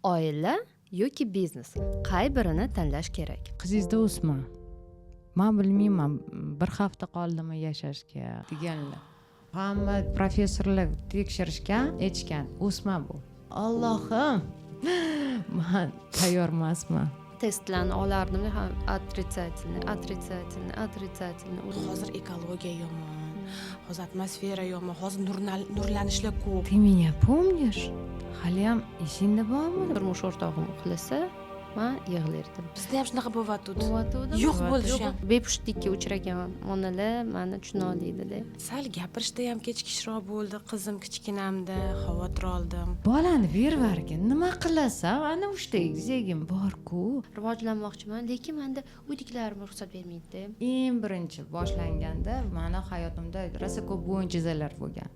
Oila yoki biznes, qay birini tanlash kerak? Qizingizda o'sma, man bilmayman, bir hafta qoldimi yashashga deganlar. Hamma professorlar tekshirishgan, aytishgan: o'sma bu. Ollohim, man tayyor emasman. Testlarni olardim, ham отрицательный, отрицательный, отрицательный. Hozir ekologiya yomon, hozir atmosfera yomon, hozir nurlanishlar ko'p. Ты меня помнишь? Haliyam esingda bormi? Turmush o'rtog'im uxlasa, man yig'lardim. Bizda ham shunaqa bo'lyotgandi. Bo'lyotgandimi? Yo'q bo'ldi shu ham. Bepushtlikka uchragan onalar mani tushuna olmaydida. Sal gapirishda ham kechikishroq bo'ldi. Qizim kichkinamda xavotir oldim. Bolani bervargin, nima qilasan? Ana uchta egizagim borku. Rivojlanmoqchiman, lekin manda uydagilarim ruxsat bermaydida. Eng birinchi boshlanganda mani hayotimda rosa ko'p bo'yinchizalar bo'lgan.